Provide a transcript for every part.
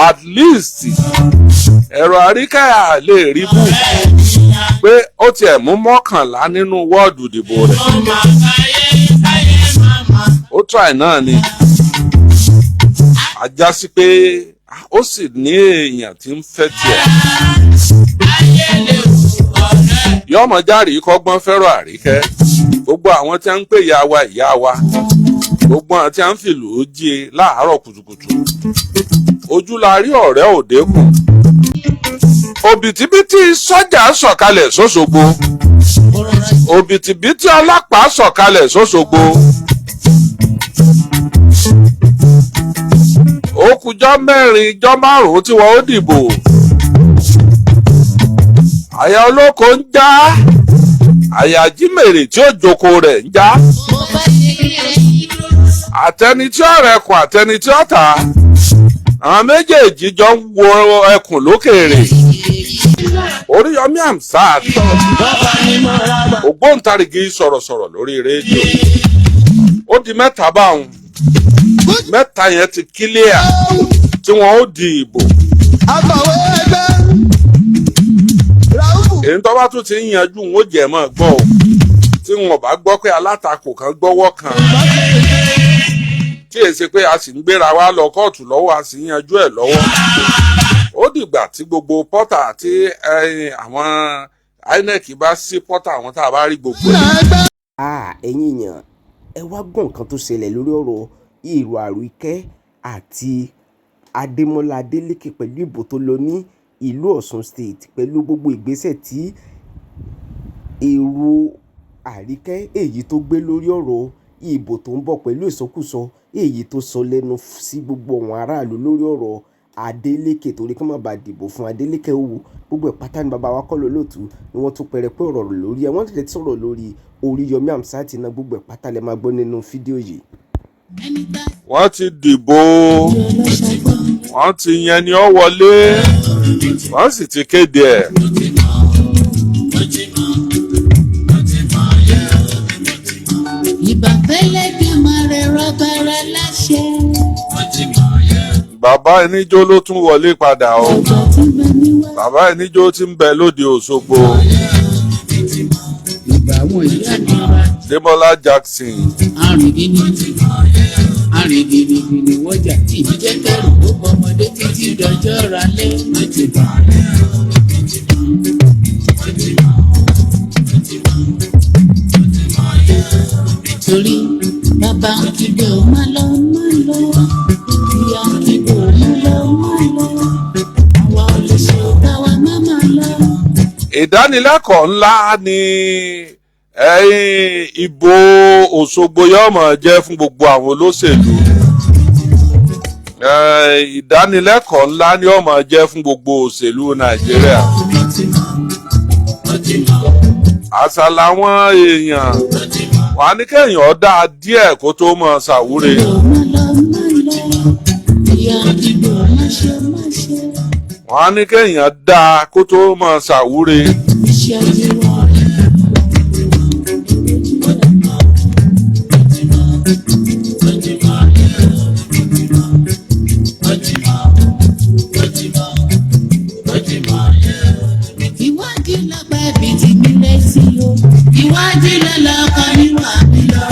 At least ẹ̀rọ Àríkẹ́ à lè rí bù pé ó tiẹ̀ mú 11 nínú wọ́ọ̀dù ìdìbò rẹ̀. Ó try náà ni, ajá sí pé ó sì ní èèyàn tí ń fẹ́ tiẹ̀. Yọmọ járe kọ́gbọ́n fẹ́ràn Àríkẹ́. Gbogbo àwọn tí wọ́n ń pè ìyá wa, ìyá wa, gbogbo àwọn tí wọ́n ń fìlú jí láàárọ̀ kùtùkùtù, ojú la rí ọ̀rẹ́ òdekùn. Òbítíbitì sọ́jà sọ̀kalẹ̀ sọ́sogbo, òbítíbitì ọlọ́pàá sọ̀kalẹ̀ sọ́sogbo. Ó kùjọ́ 4 jọ́ 5 tí wọ́n ó dìbò. Àyà olóko ń já, àyà jímèrè tí ó jókòó rẹ̀ ń já. Àtẹni tí ó rẹkùn, àtẹni tí ó tà, àwọn méjèèjì jọ ń wo ẹkùn lókèèrè. Oríyọmí Hamzat, ògbóǹtarìgì sọ̀rọ̀sọ̀rọ̀ lórí rédíò, ó di mẹ́ta báwọn. Mẹ́ta yẹn ti kílíà tí wọ́n ó di ìbò. Akọ̀wé ẹgbẹ́ Raufu. Èyí tó bá tún ti ń yanjú, wọn ó jẹ́ mọ́ gbọ́ o, tí wọn bá gbọ́ pé alátakò kan gbọ́wọ́ kan, tí èsì pé a sì ń gbéra wa lọ kóòtù lọ́wọ́, a sì ń yanjú ẹ̀ lọ́wọ́. Ó dìgbà tí gbogbo pọ́tà àti àwọn INEC bá sí pọ́tà àwọn tá a bá rí gbogbo ẹ̀. Ẹgbẹ́. Ẹ̀yin èèyàn, ẹ wá gbọ́ nǹkan tó ṣẹlẹ̀ lórí ọ̀rọ̀ èrò Àríkẹ́ àti Adémọ́lá Adélékè pẹ̀lú ìbò tó lọ ní ìlú Ọ̀ṣun State, pẹ̀lú gbogbo ìgbésẹ̀ tí èrò Àríkẹ́ èyí tó gbé lórí ọ̀rọ̀ ìbò tó ń bọ̀, pẹ̀lú ìsọkúsọ èyí tó sọ lẹ́nu sí gbogbo àwọn aráàlú lórí ọ̀rọ̀ Adélékè, torí kí wọ́n má bàa dìbò fún Adélékè. Owó gbogbo ẹ̀ pátá ní bàbá wa kọ́ lólótù ni wọ́n tún pẹrẹ pé ọ̀rọ̀ lórí ẹ̀. Wọ́n tẹ̀lé sọ̀rọ̀ lórí Oríyọmí Hamzat náà. Gbogbo ẹ̀ pátá lẹ máa gbọ́ nínú fídíò yìí. Wọ́n ti dìbò, wọ́n ti yan ni ó wọlé, wọ́n sì ti kéde ẹ̀. Ìbàfẹ́lẹ́dùmarè rọ́bàrà láṣẹ. Bàbá ẹníjó ló tún wọlé padà o. Ọjọ́ tí ń bẹ níwájú. Bàbá ẹníjó ti ń bẹ lóde Òṣogbo. Ìgbà wọn yìí àdúrà. Débọ́lá Jackson. Arìngìnì wọ́jà tí ìjẹ́ kẹrù ó bọmọdé títí dọjọ́ ralẹ́. Torí bàbá ń kígbe ò má lọ má lọ, ìyá ń kígbe ò má lọ má lọ, àwa ò lè ṣe káwa má má lọ. Ìdánilẹ́kọ̀ọ́ ńlá ni ẹ̀yìn ìbò Òṣogbo yóò máa jẹ́ fún gbogbo àwọn olóṣèlú. Ìdánilẹ́kọ̀ọ́ ńlá ni yóò máa jẹ́ fún gbogbo òṣèlú Nàìjíríà. Àṣà làwọn èèyàn wà ní kéèyàn dá díẹ̀ kó tó máa ṣàwúre. Ò má lọ má lọ, ìyá ń kígbe ò má ṣe má ṣe. Wọ́n á ní kéèyàn dá kó tó máa ṣàwúre. Iṣẹ́ tiwọn. Ìwádìí lọ́pàá ẹbí ti mi lẹ́sí o. Ìwádìí lọ́lọ́kọ ìwà mi lọ.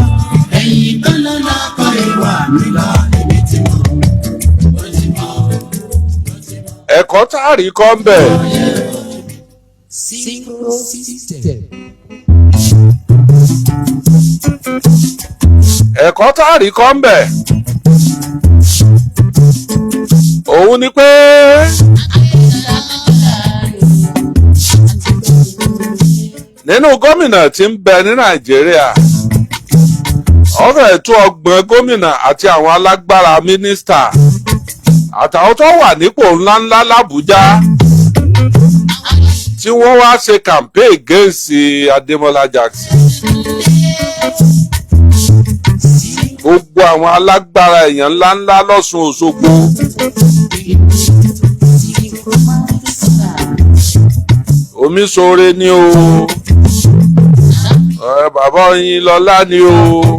Ẹ̀yìn kan lọ́lọ́kọ ìwà mi lọ. Èmi ti mọ̀, ó ti mọ̀, ó ti mọ̀. Ẹ̀kọ́ tá a rí kọ́ ń bẹ̀. Synchro system. Ẹ̀kọ́ tá a rí kọ́ ń bẹ̀. Òun ni pé nínú gómìnà tí ń bẹ ní Nàìjíríà, ó fẹ́ẹ̀ tó 30 gómìnà àti àwọn alágbára mínísítà àtàwọn tó wà nípò ńláńlá l'Àbújá tí wọ́n wá ṣe campaign against Adémọ́lá Jackson. Gbogbo àwọn alágbára èèyàn ńláńlá lọ́sùn Òṣogbo. Omiṣore ni o, bàbá Oyinlọlá ni o,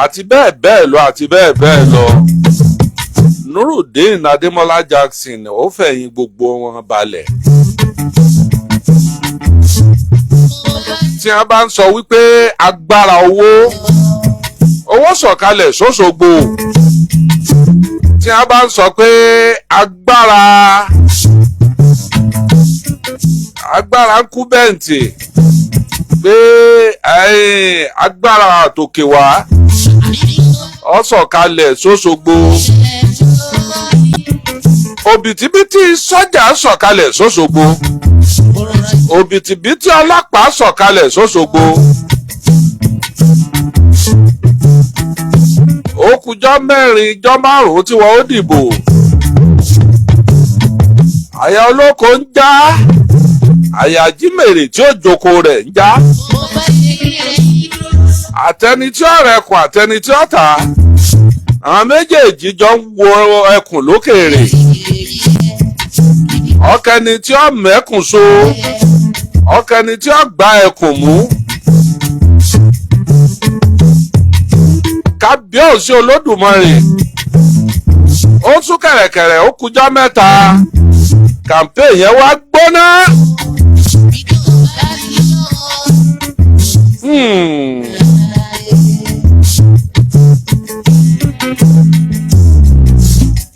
àti bẹ́ẹ̀ bẹ́ẹ̀ lọ, àti bẹ́ẹ̀ bẹ́ẹ̀ lọ. Nurudeen Adémọ́lá Jackson ó fẹ̀yìn gbogbo wọn balẹ̀. Tí wọ́n bá ń sọ wípé agbára owó, owó sọ̀kalẹ̀ sóṣogbo. Tí wọ́n bá ń sọ pé agbára ń kú bẹ́ǹtì pé agbára àtòkè wá ó sọ̀kalẹ̀ sóṣogbo, òbítíbitì sọ́jà sọ̀kalẹ̀ sóṣogbo, òbítíbitì ọlọ́pàá sọ̀kalẹ̀ sóṣogbo. Ó kùjọ́ 4 jọ́ 5 tí wọ́n ó dìbò. Àyà olóko ń já, àyà jímèrè tí ó jókòó rẹ̀ ń já. Àtẹni tí ó rẹkùn, àtẹni tí ó tà, àwọn méjèèjì jọ ń wo ẹkùn lókèèrè. Ọkẹni tí ó mẹ́kùn so, ọkẹni tí ó gba ẹkùn mú. Kábíyèsí Olódùmarè, ó tún kẹ̀rẹ̀kẹ̀rẹ̀, ó kújọ́ 3, kàmpé yẹn wá gbóná.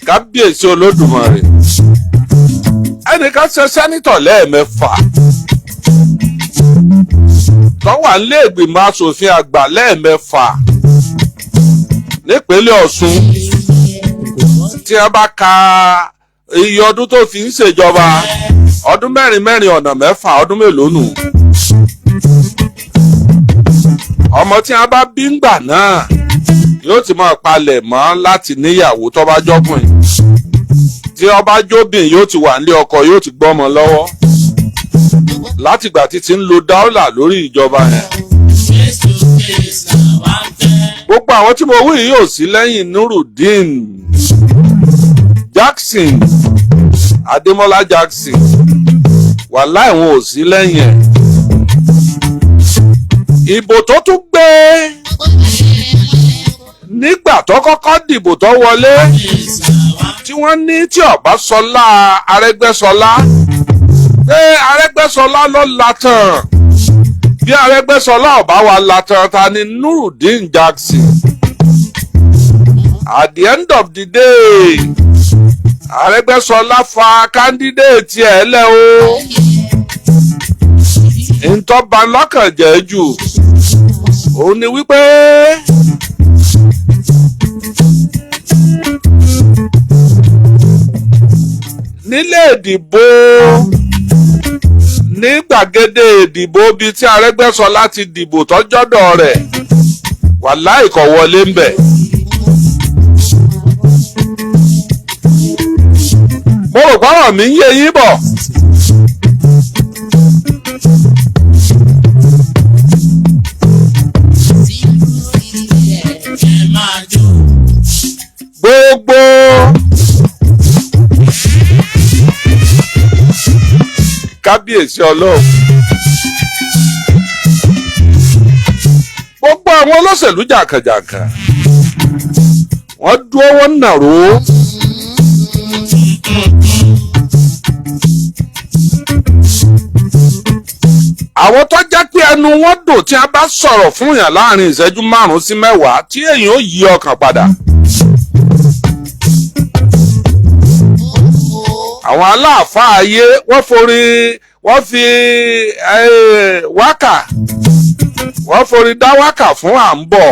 Kábíyèsí Olódùmarè, ẹnìkan ṣe sẹ́nítọ̀ lẹ́ẹ̀mẹ́fà, tó wà nílé ìgbìmọ̀ asòfin àgbà lẹ́ẹ̀mẹ́fà nípínlẹ̀ Ọ̀ṣun. Tí wọ́n bá ka iye ọdún tó fi ń ṣèjọba, ọdún 4 mẹ́rin ọ̀nà 6, ọdún mélòó nù? Ọmọ tí wọ́n bá bí ńgbà náà yóò ti máa palẹ̀ mọ́ láti níyàwó tó bá jọ́kùnrin. Tí ó bá jóbìn, yóò ti wà nílé ọkọ, yóò ti gbọ́mọ lọ́wọ́ látìgbà tí ti ń lo dáúlà lórí ìjọba yẹn. Gbogbo àwọn tí mo wí yìí ò sí lẹ́yìn Nurudeen Jackson, Adémọ́lá Jackson, wàláì wọn ò sí lẹ́yìn ẹ̀. Ìbò tó tún gbé nígbà tó kọ́kọ́ dìbò tó wọlé, tí wọ́n ní tí Ọbáṣọlá Arẹ́gbẹ́ṣọlá, pé Arẹ́gbẹ́ṣọlá ló la tán, bí Arẹ́gbẹ́ṣọlá ọba wa la tán, ta ni Nurudeen Jackson? At the end of the day, Arẹ́gbẹ́ṣọlá fa candidate ẹ̀ lẹ́ o. Ntọ́ba lọ́kàn jẹ́ jù òun ni wípé nílé ìdìbò, ní gbàgede ìdìbò bíi tí Arẹ́gbẹ́ṣọlá ti dìbò tọ́jọ́dọ̀ rẹ̀, wàláì kò wọlé ń bẹ̀. Mo rò pàrọ̀ mi ń yé yín bọ̀. Gbogbo kábíyèsí Ọlọ́run, gbogbo àwọn olóṣèlú jàǹkànjàǹkàn wọ́n dúró, wọ́n nàró. Àwọn tó jẹ́ pé ẹnu wọn dùn, tí a bá sọ̀rọ̀ fún yàn láàrin ìṣẹ́jú 5 sí 10, tí èèyàn ó yí ọkàn padà. Àwọn aláàfáà ayé, wọ́n forí, wọ́n fi wákà, wọ́n forí dá wákà fún à ń bọ̀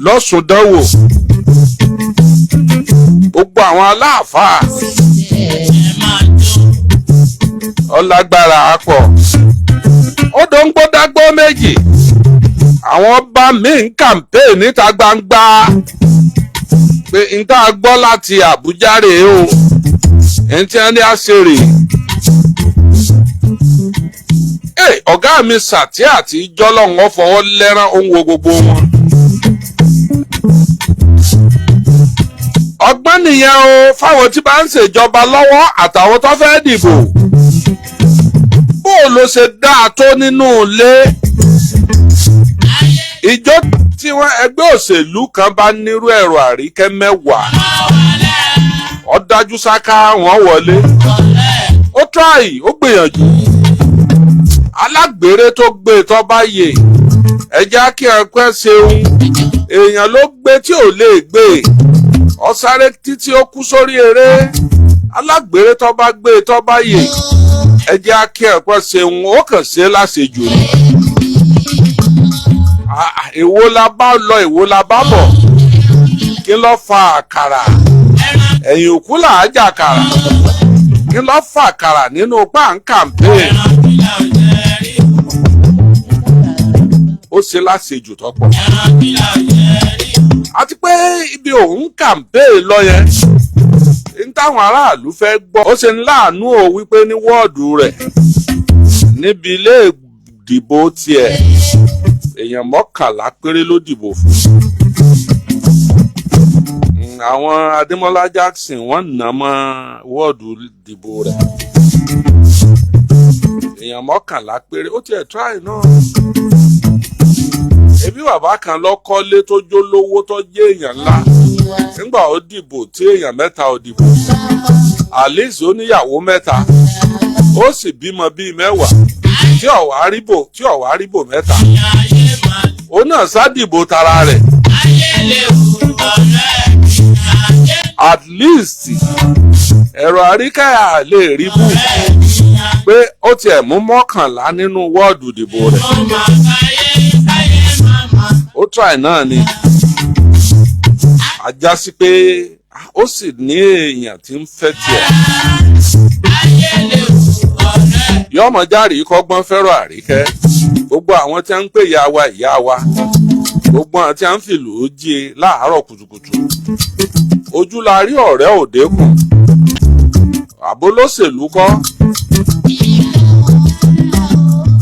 lọ́sùn dánwò. Gbogbo àwọn aláàfáà ọlágbára pọ̀, ó dóńgbódágbó méjì. Àwọn ọba míì ń kàmpéè níta gbangba pé n tá a gbọ́ láti Àbújá rèé o, ẹni tí wọ́n ní á ṣe rèé. Ọ̀gá mi Sàtí àti Jọ́lọ́hún fọwọ́ lẹ́rán, ó ń wo gbogbo wọn. Ọgbọ́n nìyẹn o fáwọn tí bá ń ṣèjọba lọ́wọ́ àtàwọn tó fẹ́ dìbò. Bó o ló ṣe dáa tó nínú ilé, ìjọ tí wọ́n ẹgbẹ́ òṣèlú kan bá nírú ẹ̀rọ àríkẹ́ 10. Ó dájú sáká wọ́n wọlé. Ó try, ó gbìyànjú. Alágbèrè tó gbé tó bá yè, ẹjẹ́ kí ẹ pẹ́ ṣeun. Èèyàn ló gbé tí ò lè gbé, ó sáré títí ó kú sórí eré. Alágbèrè tó bá gbé tó bá yè, ẹjẹ́ kí ẹ pẹ́ ṣeun. Ó kàn ṣe láṣejù ni. Ah, èwo la bá lọ, èwo la bá bọ̀? Kí ló fa àkàrà? Ẹ̀yìn òkú là á jà kàrà. Kí ló fa àkàrà nínú pàǹkàmpé? Ó ṣe láṣejù tó pọ̀, àti pé ibi òun kàmpé lọ yẹn ń táwọn aráàlú fẹ́ gbọ́. Ó ṣe ń láàánú o wípé ní wọ́ọ̀dù rẹ̀, níbi ilé ìdìbò tiẹ̀, èèyàn 11 péré ló dìbò fún. Àwọn Adémọ́lá Jackson, wọ́n nà mọ́ wọ́ọ̀dù dìbò rẹ̀, èèyàn 11 péré. Ó tiẹ̀ try náà. Ebi bàbá kan lọ kọ́lé tó jó lówó, tó jẹ́ èèyàn ńlá. Nígbà ó dìbò tí èèyàn mẹ́ta ò dìbò, alice oníyàwó mẹ́ta, ó sì bímọ bíi 10, tí ọ̀wá ríbò mẹ́ta, òun náà sádìbò tara rẹ̀. At least ẹ̀rọ àríkà lè rí bù pé ó tiẹ̀ mú 11 nínú wọ́ọ̀dù ìdìbò rẹ̀. Ó try náà ni. Ajá sí pé ó sì ní èèyàn tí ń fẹ́ tiẹ̀. Yọmọ járe kọ́gbọ́n fẹ́ràn àríkẹ́. Gbogbo àwọn tí wọ́n ń pè ìyá wa, ìyá wa, gbogbo àwọn tí wọ́n ń fìlú jí láàárọ̀ kùtùkùtù, ojú la rí ọ̀rẹ́ òdekùn àbólóṣèlú kọ́.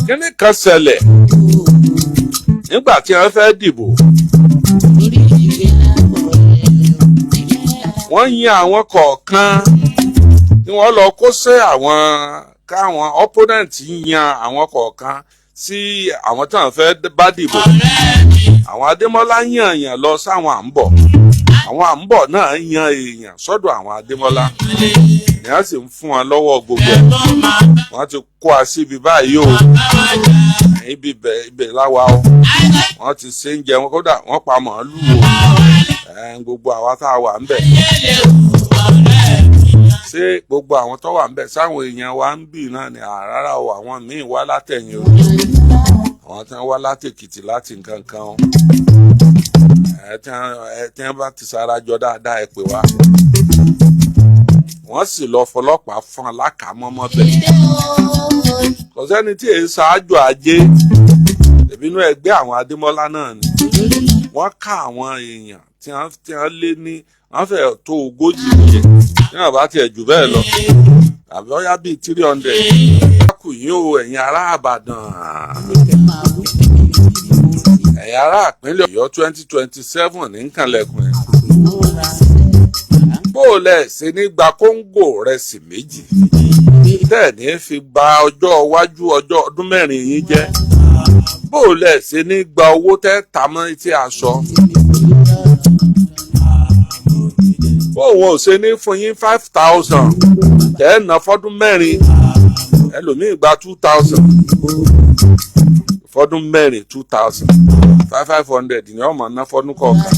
Kíní kan ṣẹlẹ̀ nígbà tí wọ́n fẹ́ dìbò. Wọ́n yan àwọn kọ̀ọ̀kan tí wọ́n lọ kó sí àwọn káwọn opponent yan àwọn kọ̀ọ̀kan sí àwọn tí wọ́n fẹ́ bá dìbò. Àwọn Adémọ́lá yàn yàn lọ sáwọn à ń bọ̀, àwọn à ń bọ̀ náà yan èèyàn sọ́dọ̀ àwọn Adémọ́lá ni wọ́n sì ń fún wọn lọ́wọ́. Gbogbo ẹ̀ wọ́n ti kó a síbi báyìí o, ibi ibẹ̀ láwa o. Wọ́n ti ṣe ń jẹ wọn, kódà wọ́n pa màálù o. Gbogbo àwa tá a wà ń bẹ̀, ṣé gbogbo àwọn tó wà ń bẹ̀ sáwọn èèyàn wa ń bì náà ni? Àràrà o, àwọn míì wá látẹ̀yìn o, àwọn tí wọ́n wá látèkìtì, láti nǹkan kan o. Ẹ tí wọ́n bá ti sara jọ dáadáa, ẹ pè wá. Wọ́n sì lọ fọlọ́pàá fún alákàámọ́mọ́ bẹ̀. Kò sẹ́ni tí èyí ṣáájú ajé ìbínú ẹgbẹ́ àwọn Adémọ́lá náà ni. Wọ́n ká àwọn èèyàn tí wọ́n lé ní, wọ́n fẹ́ tó 40 nìyẹn, tí wọ́n bá tiẹ̀ jù bẹ́ẹ̀ lọ, àbí ọ̀yá bíi 300. Kù yín o, ẹ̀yin ará Ìbàdàn, ẹ̀yin ará ìpínlẹ̀ Ọ̀yọ́, 2027 ní nkànlẹ̀kùn ẹ̀. Bó o lẹ̀ ṣe ní gba kóńgò rẹsì 2 tẹ́ ní fi gba ọjọ́ iwájú, ọjọ́ ọdún 4 yín jẹ́? Bó o lẹ̀ ṣe ní gba owó tẹ́ ta mọ́ etí aṣọ? Bó wọn ò ṣe ní fún yín 5,000 tẹ́ ná fọ́dún 4? Ẹlòmíì gba 2,000 fọ́dún 4, 2,000, five five hundred ní ọmọ ná fọ́dún kọ̀ọ̀kan.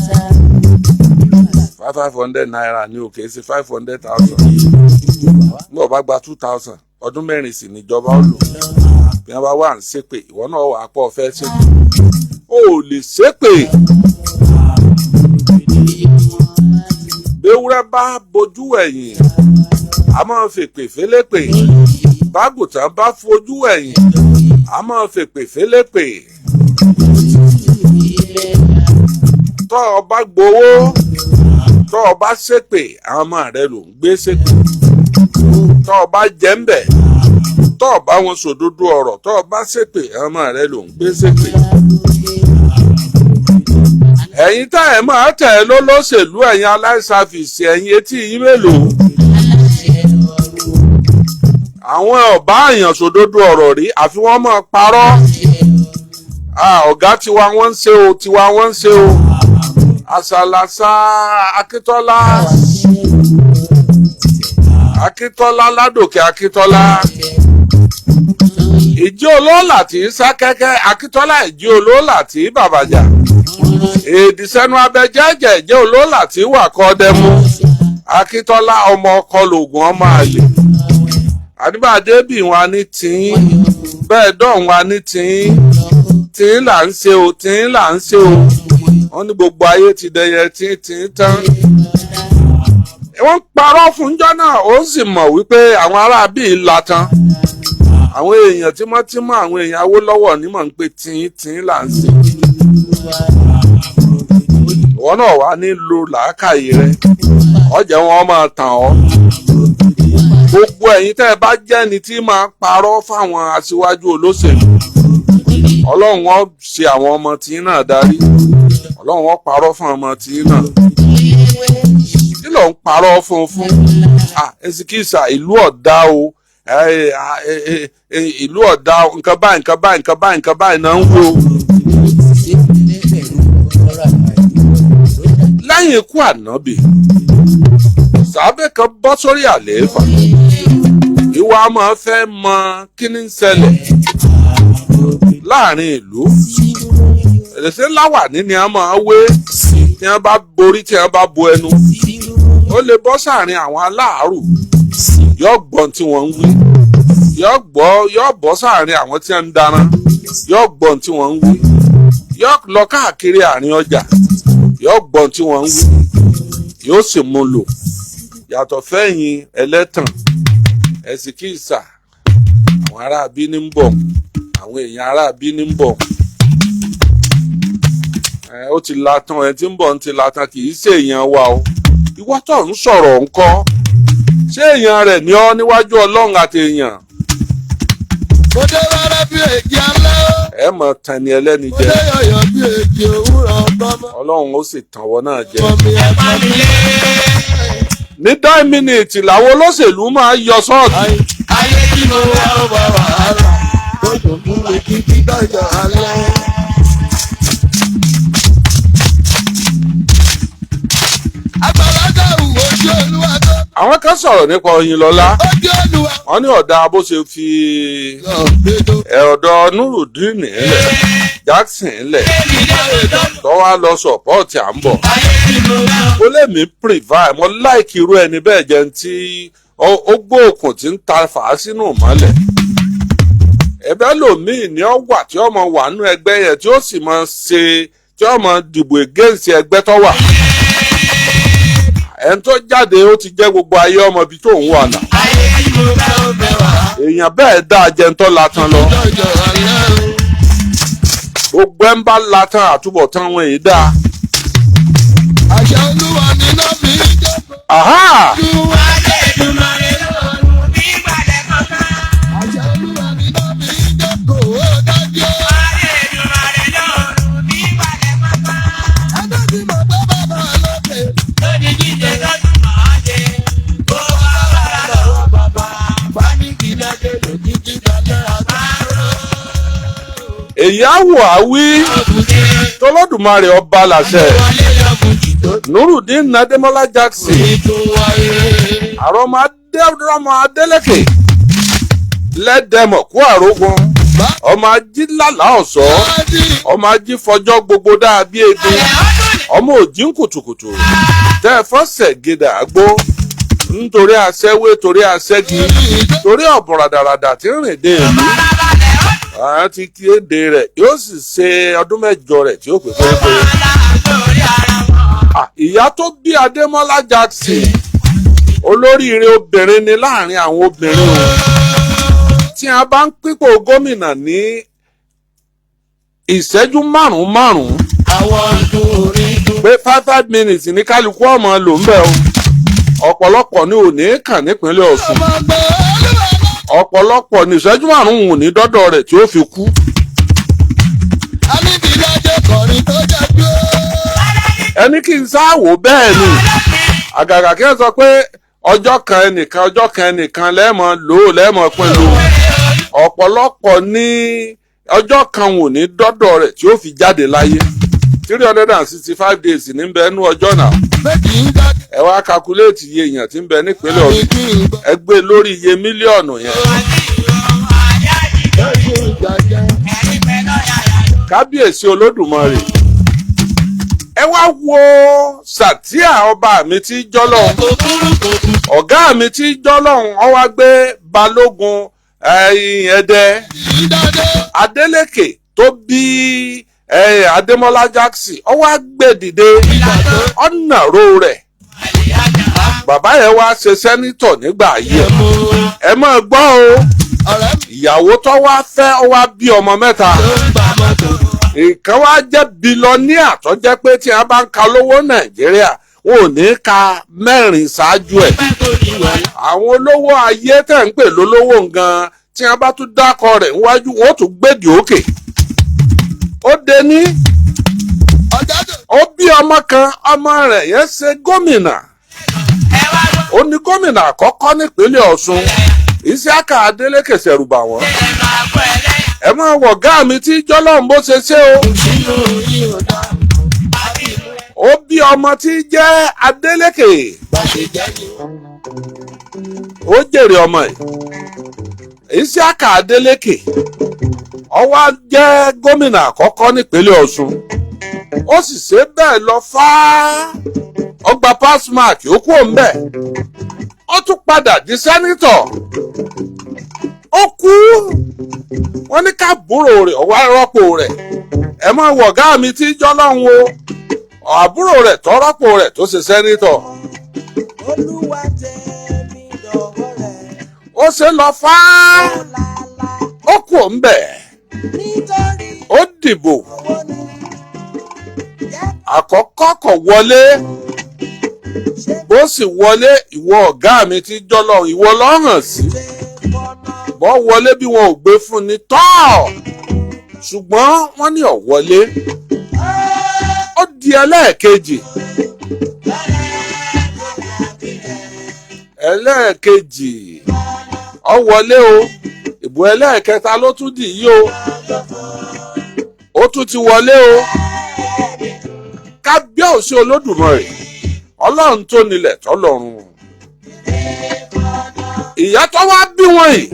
Five five hundred naira ní òkè sí 500,000. Nígbà bá gba 2,000, ọdún 4 sì níjọba ó lò. Bí wọ́n bá wà ń ṣépè, ìwọ náà wà á pọ̀ fẹ́ ṣépè, ó lè ṣépè. Béwúrẹ́ bá bojú ẹ̀yìn, a máa fèpè félépè. Bágùtàn bá fojú ẹ̀yìn, a máa fèpè félépè. Tọ́ ọ bá gbowó, tọ́ ọ bá ṣépè, àwọn ọmọ rẹ ló ń gbé ṣépè. Tọ́ ọ bá jẹ́ ń bẹ̀, tọ́ ọ bá wọn sòdodo ọ̀rọ̀, tọ́ ọ bá ṣépè, àwọn ọmọ rẹ ló ń gbé ṣépè. Ẹ̀yin tá ẹ̀ máa tẹ̀ ẹ́ lólóṣèlú, ẹ̀yin aláìsàfìsì, ẹ̀yin etí yín mélòó? Àwọn ọ̀bá àyàn sòdodo ọ̀rọ̀ rí, àfi wọ́n máa parọ́. Ọ̀gá tiwa wọ́n ń ṣe o, tiwa wọ́n ń ṣe o. Àṣàlàṣà Akíntọ́lá. Akíntọ́lá Ládòkè Akíntọ́lá, ìjì olóòlà tí í sá kẹ́kẹ́. Akíntọ́lá, ìjì olóòlà tí í bàbàjà èdè sẹ́nu abẹ jẹ́jẹ́, ìjẹ́ olóòlà tí wà kọ́ dẹ́mú. Akíntọ́lá, ọmọ ọkọ lògùn, ọmọ àlè àdìbàdé bì wọn ní tìín bẹ́ẹ̀ dọ̀hún wa ní tìín tìín là ń ṣe o, tìín là ń ṣe o. Wọ́n ní gbogbo ayé ti dẹyẹ tìín tìín tán. Wọ́n ń parọ́ fún jọ́ náà, ó sì mọ̀ wípé àwọn ará bíi la tán. Àwọn èèyàn tímọ́tímọ́, àwọn èèyàn Awólọ́wọ̀ ní mọ̀ ń pé tìín tìín là ń ṣe. Ìwọ náà wà ní lo làákàyè rẹ, ọjà wọn máa tàn ọ́. Gbogbo ẹ̀yin tẹ́ ẹ bá jẹ́ni tí máa parọ́ fáwọn aṣíwájú olóṣèlú, Ọlọ́run ó ṣe àwọn ọmọ tí náà darí. Ọlọ́run ó parọ́ fún ọmọ tí náà. Kí ló ń parọ́ fún? Ẹsikísà, ìlú ọ̀dá o, ìlú ọ̀dá o, nǹkan báyìí, nǹkan báyìí, nǹkan báyìí, nǹkan báyìí náà ń wo. Lẹ́yìn ikú Ànábì, sàábẹ̀ kan bọ́ sórí àlééfà. Ìwà máa fẹ́ mọ kí ni ń ṣẹlẹ̀ láàrin ìlú. Èsì láwàní ni a máa wé tí wọ́n bá borí, tí wọ́n bá bo ẹnu. Ó lè bọ́ sáàrin àwọn aláàárù, yóò gbọ́n tí wọ́n ń wí. Yóò gbọ́, yóò bọ́ sáàrin àwọn tí wọ́n ń daran, yóò gbọ́n tí wọ́n ń wí. Yóò lọ káàkiri àárín ọjà, yóò gbọ́n tí wọ́n ń wí, yóò sì mú lò. Yàtọ̀ fẹ́yìn ẹlẹ́tàn, ẹ̀sìkìsà, àwọn aráabí ní ń bọ̀, àwọn èèyàn aráabí ní ń bọ̀. Ẹ ó ti latan, ẹ tí ń bọ̀ ń ti latan, kì í ṣe èèyàn wa o. Ìwọ tó ń sọ̀rọ̀ ńkọ́? Ṣé èèyàn rẹ̀ ní ọ́ níwájú Ọlọ́run àti èèyàn? Mo dé wẹ́rẹ́ bí èjì alẹ́ o. Ẹ mọ̀ tàn ní ẹlẹ́ni Mo jẹ. dé yọ̀yọ̀ bí èjì òwúrọ̀ tọ́mọ. Ọlọ́run ó sì tàn wọ́n náà jẹ. Ọmọ mi ẹ̀fọ́ mi. Ní 9 minutes làwọn olóṣèlú máa yọ sọ́ọ̀tì. Ayé tí mo wá ó bá wàhálà. Ó dùn fún mi títí dọ̀jọ̀ alẹ́. Àgbàlagbà wù ojú Olúwa tó. Àwọn kan sọ̀rọ̀ nípa Oyinlọ́lá. Ojú Olúwa. Wọ́n ní ọ̀dà bó ṣe fi Lọ gbé tó. ọ̀dọ̀ Nurudeen ńlẹ̀, Jackson ńlẹ̀, tọ́wá lọ support à ń bọ̀. Ó lè mí prevail mo like irú ẹni bẹ́ẹ̀ jẹun tí ó gbóòkùn tí ń ta fàá sínú mọ́lẹ̀. Ẹ̀bẹ̀ lòmíì ni ó wà tí ó mọ wà nínú ẹgbẹ́ yẹn, tí ó sì mọ ṣe tí ó mọ dìbò against ẹgbẹ́ tó wà. Ẹni tó jáde, ó ti jẹ́ gbogbo ayé ọmọ ibi tó ń wà náà. Èèyàn bẹ́ẹ̀ dáa jẹun tó latan lọ. Dọ̀jọ̀ alẹ́ o. Gbogbo ẹ̀ ń bá latan, àtúbọ̀tán wọn èyí dáa. Àṣà Olúwa ni iná fi ń jẹ́. Aha! Àṣà Olúwa ni iná fi ń jẹ́ kò ó dájú. Ẹjọ́ tí mo gbé bàbá lókè. Fáníkì lẹ́kẹ̀ lòdì dalẹ́ àgbárò. Èyí á wò á wí tọlọ́dùmarè ọba làṣẹ. Nurudeen Adémọ́lá Jackson, àrọ́mọ adéọmọ Adélékè lẹ́dẹ̀mọ̀ kú àrógun, ọmọ ajílàlá ọ̀sọ́, ọmọ ajífọjọ́ gbogbo dáa bí egbin, ọmọ òjì ń kùtùkùtù tẹ́ ẹ fọ́sẹ̀ gidà àgbo nítorí aṣẹ́wé, torí aṣẹ́gi, torí ọ̀bùn ràdàràdà tí ń rìn dé ìlú. Àwọn ti kéde rẹ̀, yóò sì ṣe ọdún 8 rẹ̀ tí ó pè pérépéré. Ìyá tó bí Adémọ́lá Jackson, olóríire obìnrin ni láàrin àwọn obìnrin o. Tí a bá ń pípò gómìnà ní ìṣẹ́jú márùn-ún márùn-ún, Àwọn ọdún orí dùn. pé 5 5 minutes ní kálukú ọmọ lò ń bẹ̀ o, ọ̀pọ̀lọpọ̀ ni ò ní kàn nípínlẹ̀ Ọ̀ṣun. Ọmọ gbé Olúwa lọ. Ọ̀pọ̀lọpọ̀ ní ìṣẹ́jú 5 ò ní dọ́dọ̀ rẹ̀ tí ó fi kú. Aníbi lọ́jọ́ kọrin tó jẹ́jú. Ẹni kí n sáwò bẹ́ẹ̀ ni àgàgà kí wọ́n sọ pé ọjọ́ kan ẹnìkan, ọjọ́ kan ẹnìkan lẹ́ẹ̀mọ lò ó, lẹ́ẹ̀mọ pín lò ó. Ọ̀pọ̀lọpọ̀ ní ọjọ́ kan ò ní dọ́dọ̀ rẹ̀ tí ó fi jáde láyé. 365 days ní bẹ́ẹ̀ nú ọjọ́ náà. Méjì ń jáde. Ẹ wá calculate iye èèyàn tí ń bẹ nípínlẹ̀ Ọ̀ṣun, ẹ gbé lórí iye mílíọ̀nù yẹn. Kábíyèsí Olódùmarè, ẹ wá wo Sàtíà, ọba mi tí jọ́lọ́hún, ọ̀gá mi tí jọ́lọ́hún, ó wá gbé Balógun ẹ̀yìn Ẹdẹ Adélékè tó bí Adémọ́lá Jackson, ó wá gbé dìde ọ̀nàró rẹ̀. Bàbá yẹn wá ṣe senator nígbà ayé ẹ̀. Ẹ máa gbọ́ o, ìyàwó tó wá fẹ́, ó wá bí ọmọ mẹ́ta. Nǹkan wá jẹ́ billionaire tó jẹ́ pé tí a bá ń ka lówó Nàìjíríà, wọn ò ní ka mẹ́rin ṣáájú ẹ̀. Àwọn olówó ayé tẹ̀ ń pè lólówó gan, tí a bá tún dákọ rẹ̀ níwájú, wọn ó tún gbèdì òkè. Ó dé ní ó bí ọmọ kan, ọmọ rẹ̀ yẹn ṣe gómìnà. Ó ní gómìnà àkọ́kọ́ nípínlẹ̀ Ọ̀ṣun, Isiaka Adeleke. Ṣẹ̀rùbà wọ́n. Ẹ máa wọ̀ ọ̀gá mi tí jọ́lọ́run bó ṣe ṣe o. Ó bí ọmọ tí jẹ́ Adeleke, ó jèrè ọmọ ẹ̀. Isiaka Adeleke, ó wá jẹ́ gómìnà àkọ́kọ́ nípínlẹ̀ Ọ̀ṣun. Ó sì ṣe bẹ́ẹ̀ lọ fáá, ó gba pass mark, ó kúrò ńbẹ̀, ó tún padà di senator. Ó kú, wọ́n ní káàbúrò rẹ̀ ó wá rọ́pò rẹ̀. Ẹ máa wọ̀ ọ̀gá mi tí jọ́lọ́hún o, àbúrò rẹ̀ tó rọ́pò rẹ̀ tó ṣe senator. Olúwa tẹ̀mí dọ̀wọ́ rẹ̀. Ó ṣe lọ fáá, Lálá ó kúrò ńbẹ̀, nítorí ó dìbò owó ni jẹ́ àkọ́kọ́, kò wọlé. Ṣe Bó sì wọlé, ìwọ ọ̀gá mi tí jọ́lọ́, ìwọ lọ́hàn sí ṣe fọ́nà. Bọ́ wọlé bí wọn ò gbé fún ni tọ́, ṣùgbọ́n wọ́n ní ò wọlé. Ó di ẹlẹ́ẹ̀kejì. Ẹlẹ́ẹ̀kejì, ó wọlé o. Ìbò ẹlẹ́ẹ̀kẹta ló tún dì yí o, ó tún ti wọlé o. Kábíyèsí Olódùmarè, Ọlọ́run tó nílẹ̀ tọ́lọ́run. Ìyá tó wá bí wọn yìí,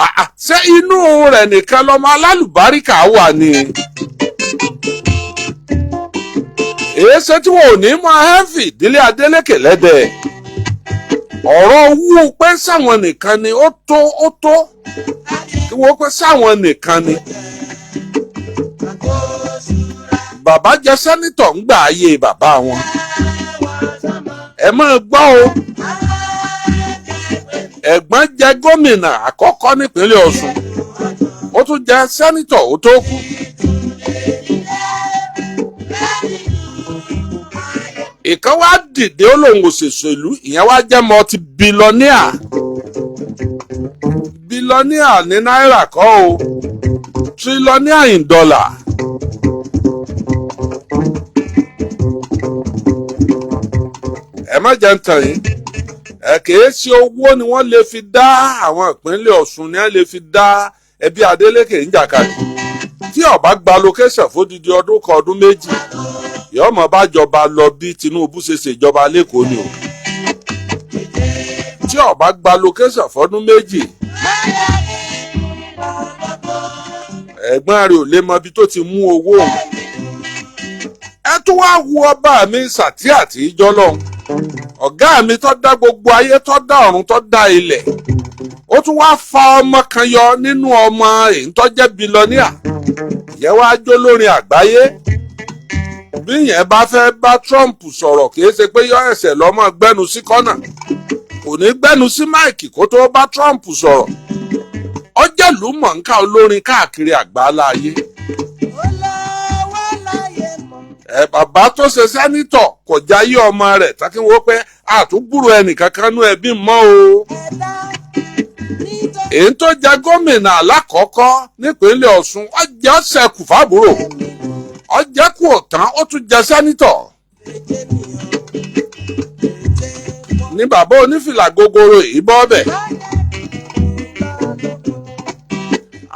àà, ṣé inú rẹ̀ nìkan lọmọ alálùbáríkà wà ni? Èéṣe tí wọn ò ní máa hẹ́fì ìdílé Adélékè lẹ́dẹ̀ ọ̀rọ̀ wú pé sáwọn nìkan ni ó tó, ó tó kí wọ́n pé sáwọn nìkan ni. Bàbá jẹ senator ń gbà ayé bàbá wọn. Ẹ máa gbọ́ o, ẹ̀gbọ́n jẹ gómìnà àkọ́kọ́ nípínlẹ̀ Ọ̀ṣun, ó tún jẹ senator ó tó kú. Ìkan wá dìde, ó lòun òṣèṣèlú, ìyẹn wá jẹ́ multi billionaire. Billionaire ní náírà kọ́ o, trillionaire in dollar. Ẹ má jẹ́ ń tàn yín, ẹ kìí ṣe owó ni wọ́n lè fi dá àwọn ìpínlẹ̀ Ọ̀ṣun ni wọ́n lè fi dá ẹbí Adélékè ń jàkadì. Tí ó bá gba location fódìdí ọdún kan, ọdún 2, yóò mọ̀ bá jọba lọ bí Tinubu ṣe ṣèjọba lẹ́kọ̀ọ́ ni o. Tí ó bá gba location fọdún 2, ẹ̀gbọ́n rẹ̀ ò lè mọ ibi tó ti mú owó òun. Ẹ tún wá wo ọba mi Sàtí àti ìjọlọ́hún, ọ̀gá mi tó dá gbogbo ayé, tó dá ọ̀run, tó dá ilẹ̀, ó tún wá fa ọmọ kan yọ nínú ọmọ èyí tó jẹ́ billionaire yẹn, wá jó lórin àgbáyé. Bí yẹn bá fẹ́ bá Trump sọ̀rọ̀, kì í ṣe pé yọ ẹsẹ̀ lọ́mọ gbẹ́nu sí kọ́nà, kò ní gbẹ́nu sí mic kó tó bá Trump sọ̀rọ̀. Ó jẹ́lú mọ̀ọ́ká olórin káàkiri àgbáńlá ayé. Olówó láyé mọ́. Ẹ bàbá tó ṣe senator kò jáyé ọmọ rẹ̀ tákínwó pé àtúgbùrù ẹnìkankan nú ẹbí mọ́ o. Ẹ̀dá nítorí Èyí tó jẹ gómìnà alákọ̀ọ́kọ́ nípínlẹ̀ Ọ̀ṣun, ó jẹ́ ọ̀sẹ̀kù fábúrò, ó jẹ́ kú ọ̀tán, ó tún jẹ senator. Ní bàbá onífìlà gogoro yìí bọ́ bẹ̀.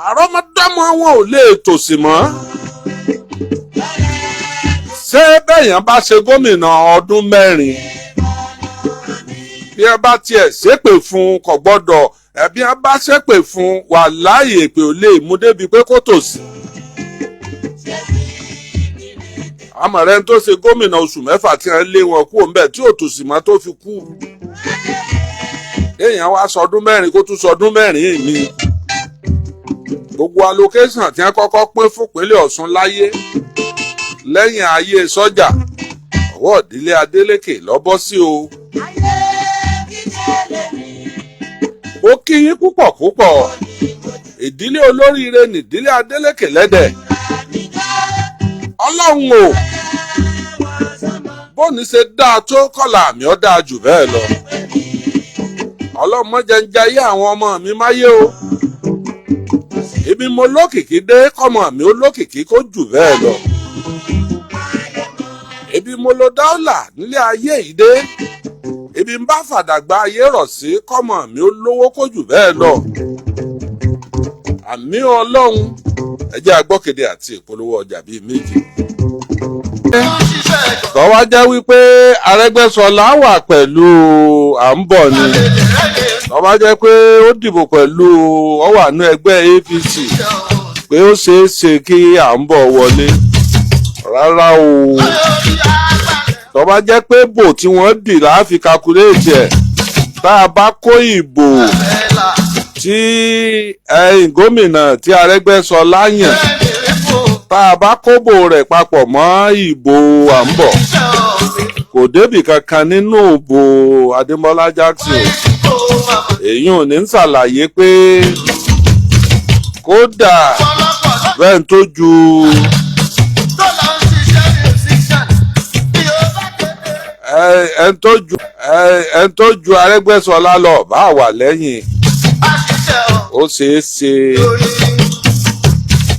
Àrọ́mọdọ́mọ wọn ò lè tòṣì mọ́. Ṣé bẹ́yàn bá ṣe gómìnà ọdún 4, bí ẹ bá tiẹ̀ ṣépè fún un, kò gbọ́dọ̀ ẹbí ẹ bá ṣépè fún un, wà láàyè èpè ò lè mú débi pé kó tòsí. Àmọ́ rẹ̀ tó ṣe gómìnà oṣù 6 tí wọ́n lé wọn kúrò ńbẹ̀ tí ò tòsí mọ́ tó fi kú. Èèyàn wá sọdún 4, kó tún sọdún 4 mi. Gbogbo allocation tí wọ́n kọ́kọ́ pín fún ìpínlẹ̀ Ọ̀ṣun láyé lẹ́yìn ayé sọ́jà, ọwọ́ ìdílé Adélékè lọ́bọ́ sí o. Ó kí yín púpọ̀ púpọ̀. Ìdílé olóríire nìdílé Adélékè lẹ́dẹ̀. Ọlọ́run o, bóni ṣe dáa tó, kọ́là àmì ọ́ dáa jù bẹ́ẹ̀ lọ. Ọlọ́run mọ́jẹ ń jayé àwọn ọmọ mi máyé o. Ibi mo lókìkí dé, kọ́mọ mi ó lókìkí kó jù bẹ́ẹ̀ lọ. Ibi mo lo dáúlà nílé ayé yìí dé, ibi ń bá fàdàgbà ayé rọ̀ sí, kọ́mọ mi ó lówó kó jù bẹ́ẹ̀ lọ. Àmì Ọlọ́run. Ẹ jẹ́ agbọ́kéde àti ìpolówó ọjà bíi méjì. Tọ́wá jẹ́ wípé Arẹ́gbẹ́ṣọlá wà pẹ̀lú à ń bọ̀ ni, tọ́wá jẹ́ pé ó dìbò pẹ̀lú ó wà ní ẹgbẹ́ APC, pé ó ṣeé ṣe kí à ń bọ̀ wọlé. Rárá o. Tọ́wá jẹ́ pé bò tí wọ́n dì láàfi calculate ẹ̀, tá a bá kó ìbò tí ẹ̀yìn gómìnà tí Arẹ́gbẹ́ṣọlá yàn, tá a bá kóbò rẹ̀ papọ̀ mọ́ ìbò à ń bọ̀, kò débì kankan nínú ìbò Adémọ́lá Jackson. Èyí ò ní ń ṣàlàyé pé kódà bẹ́ẹ̀ tó ju ẹn tó ju Arẹ́gbẹ́ṣọlá lọ bá wà lẹ́yìn, ó ṣeé ṣe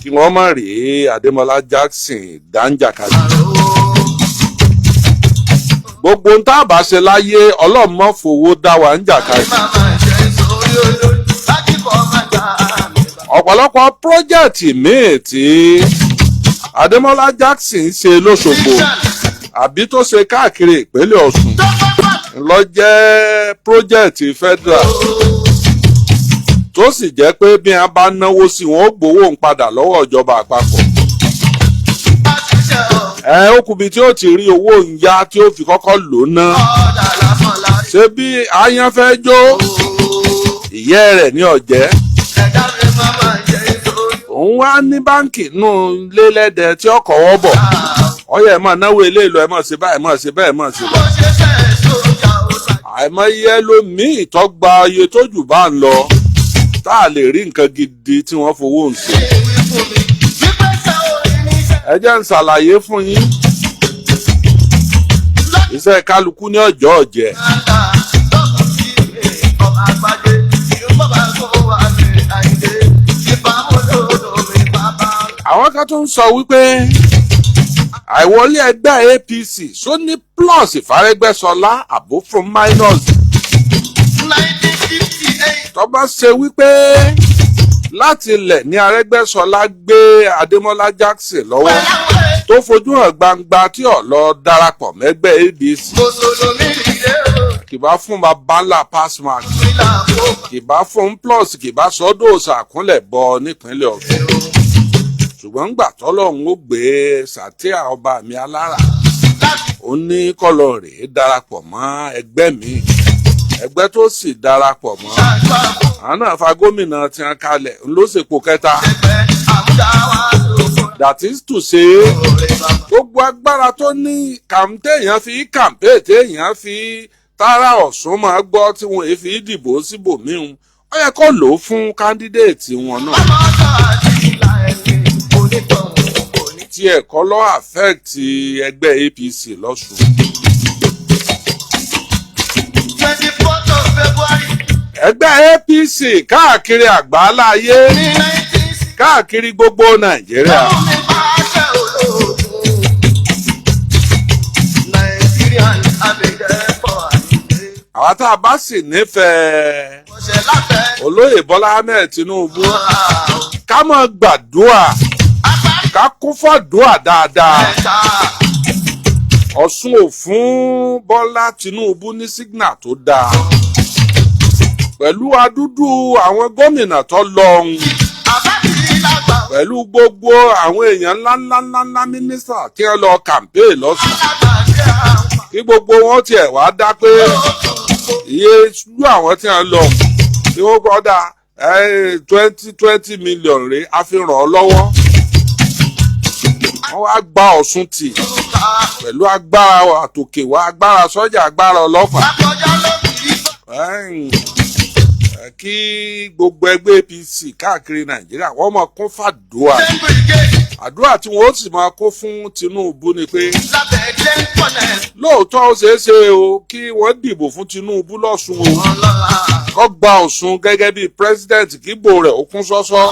kí wọ́n má rí Adémọ́lá Jackson dáńjàkadì. Gbogbo ń tá a bá ṣe láyé, Ọlọ́run má fowó dá wa ń jàkadì. Ọ̀pọ̀lọpọ̀ project míì tí Adémọ́lá Jackson ṣe lóṣogbo àbí tó ṣe káàkiri ìpínlẹ̀ Ọ̀ṣun ló jẹ́ project federal, tó sì jẹ́ pé bí wọ́n bá náwó sí wọn, ó gbowó ń padà lọ́wọ́ ìjọba àpapọ̀. Ẹ ó kùbi tí ó ti rí owó ń yá tí ó fi kọ́kọ́ lò ná. Ṣé bí aáyán fẹ́ jó ìyẹ́ rẹ̀ ní ọ̀jẹ́, òun wá ní báǹkì nù lélẹ́dẹ̀ tí ó kọ̀wọ́ bọ̀, ọyẹ ẹ̀ máa náwó ilé ìlú, ẹ̀ máa ṣe báyìí, máa ṣe bẹ́ẹ̀, máa ṣe báyìí. Àìmọye ẹlòmíì tó gba iye tó jù bá ń lọ tá a lè rí nǹkan gidi tí wọ́n fowó ń ṣe. Ẹ jẹ́ ń ṣàlàyé fún yín, iṣẹ́ kálukú ní ọjọ́ ọ̀jẹ̀. Àwọn kan tó ń sọ wípé àìwọlé ẹgbẹ́ APC só ní plus ìfárẹ́gbẹ́sọlá àbó fún minus. Tó bá ṣe wípé láti ilẹ̀ ní Arẹ́gbẹ́ṣọlá gbé Adémọ́lá Jackson lọ́wọ́, tó fojú hàn gbangba tí ò lọ darapọ̀ mẹ́gbẹ́ ADC, kìbá fún baba ńlá pass mark, kìbá fún plus, kìbá sọ́dọ̀ òsàkúnlẹ̀ bọ nípínlẹ̀ Ọ̀ṣun. Ṣùgbọ́n ńgbà tọ́lọ́run ó gbé sàtíà ọba mi alára, ó ní kọ́lọ̀ rèé darapọ̀ mọ́ ẹgbẹ́ mi. Ẹgbẹ́ tó sì darapọ̀ mọ́, àwọn náà fa gómìnà tí wọn kalẹ̀ ló ṣèpò kẹta. That is to say, gbogbo agbára tó ní kàńtéèyàn fi kàǹpé téèyàn fi tààrà Ọ̀ṣun máa gbọ́ tí wọn èé fi dìbò síbòmíhun, ó yẹ kó lò ó fún candidate wọn náà. Tí ẹ̀kọ́ lọ́ affect ẹgbẹ́ APC lọ́sùn. Ẹgbẹ́ APC káàkiri àgbáláyé, káàkiri gbogbo Nàìjíríà. Àwa tá a bá sì nífẹ̀ẹ́ olóyè Bọ́lá Ahmed Tinubu, ká máa gbàdúrà, ká kún fàdúrà dáadáa. Ọ̀ṣun ò fún Bọ́lá Tinubu ní sígínà tó dáa pẹ̀lú adúdú àwọn gómìnà tó lọ ọ̀hún, pẹ̀lú gbogbo àwọn èèyàn ńláńláńláńlá, mínísítà tí wọ́n lọ campaign lọ́sùn, kí gbogbo wọn tiẹ̀ wá dá pé iye lú àwọn tí wọ́n lọ tí wọ́n kọ́ da 20-20 million rèé, a fi ràn ọ́ lọ́wọ́. Wọ́n wá gba Ọ̀ṣun tì pẹ̀lú agbára àtòkè wá, agbára sọ́jà, agbára ọlọ́pàá. Kí gbogbo ẹgbẹ́ APC káàkiri Nàìjíríà wọ́n máa kún fàdúrà. Àdúrà tí wọ́n ó sì máa kún fún Tinubu ni pé lóòótọ́, ó ṣeé ṣe o kí wọ́n dìbò fún Tinubu lọ́sùn o, kó gba Ọ̀ṣun gẹ́gẹ́ bí president, kíbo rẹ̀ ó kún sọ́sọ́,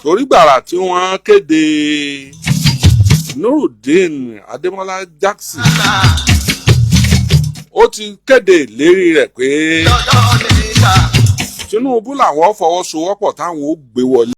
torí gbàrà tí wọ́n kéde Nurudeen Adémọ́lá Jackson, ó ti kéde ìlérí rẹ̀ pé Tinubu làwọn fọwọ́sowọ́pọ̀ táwọn ó gbé wọlé.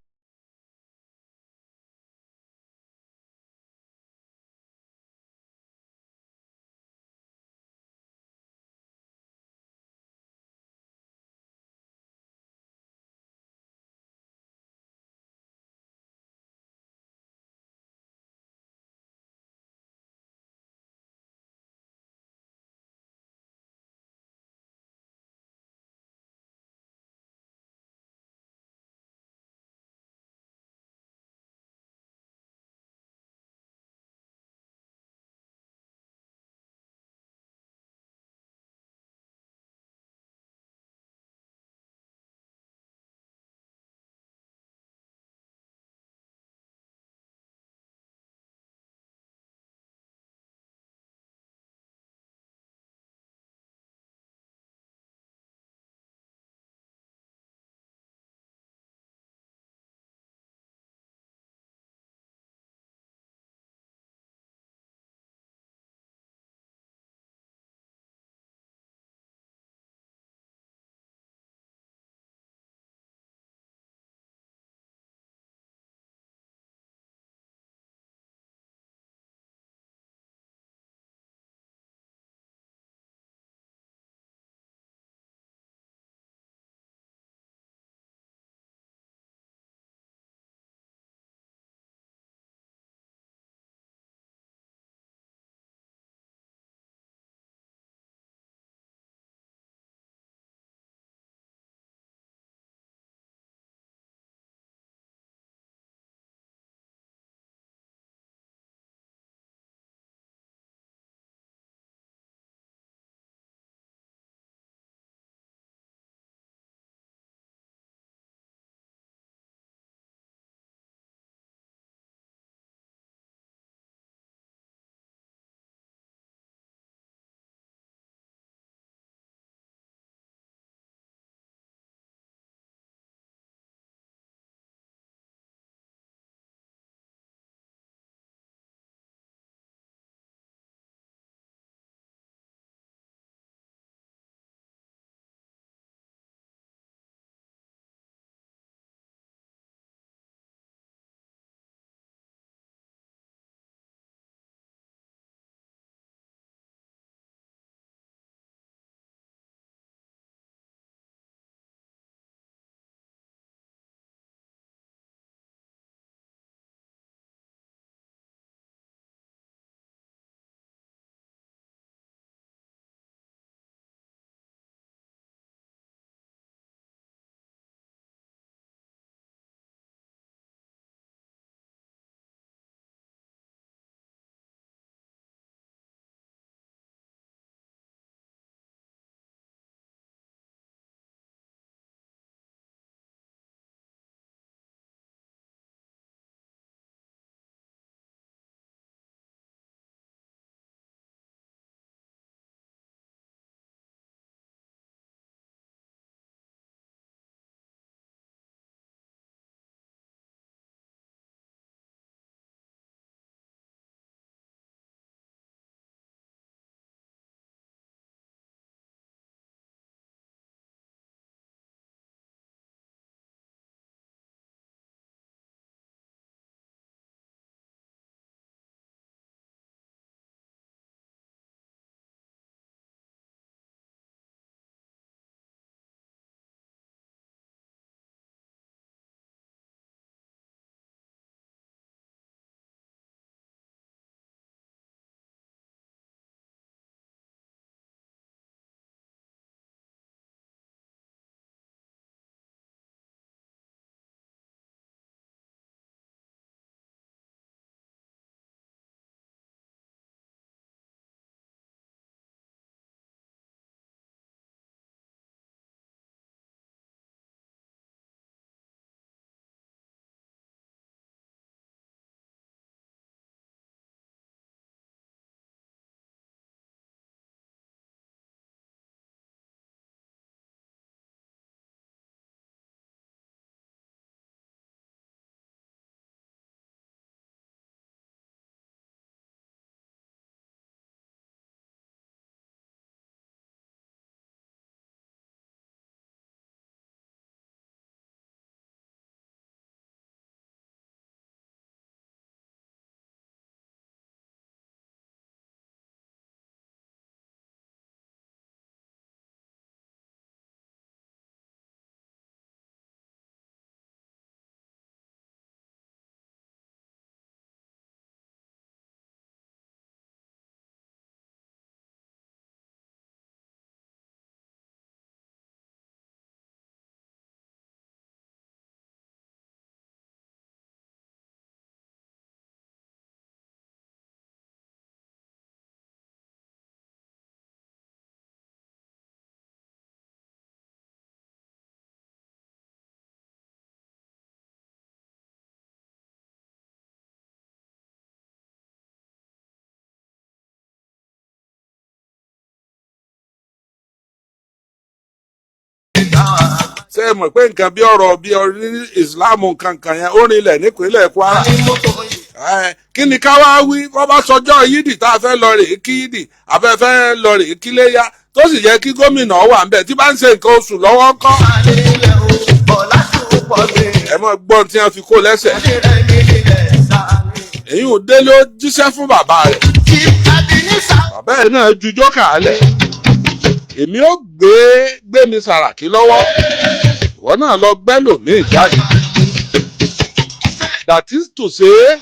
Ṣé ẹ mọ̀ pé nǹkan bí ọ̀rọ̀ bí orí Ìsìláàmù kankan yẹn ó rinlẹ̀ nípínlẹ̀ Kwara? Kí ni ká wá wí? Wọ́n bá sọjọ́ yídì tá a fẹ́ lọ rèé kí yídì, afẹ́fẹ́ lọ rèé kí léyà, tó sì yẹ kí gómìnà wà ń bẹ̀ tí bá ń ṣe nǹkan oṣù lọ́wọ́ ńkọ́? Ẹ mọ̀ gbọ́n tí wọ́n fi kó lẹ́sẹ̀. Èyí ò délé, ó jíṣẹ́ fún bàbá rẹ̀. Bàbá ẹ̀ náà ju jókà lẹ̀. Èmi ó gbé Gbémi Sàràkí lọ́wọ́, ìwọ náà lọ gbẹ́ lòmíì jáde. That is to say,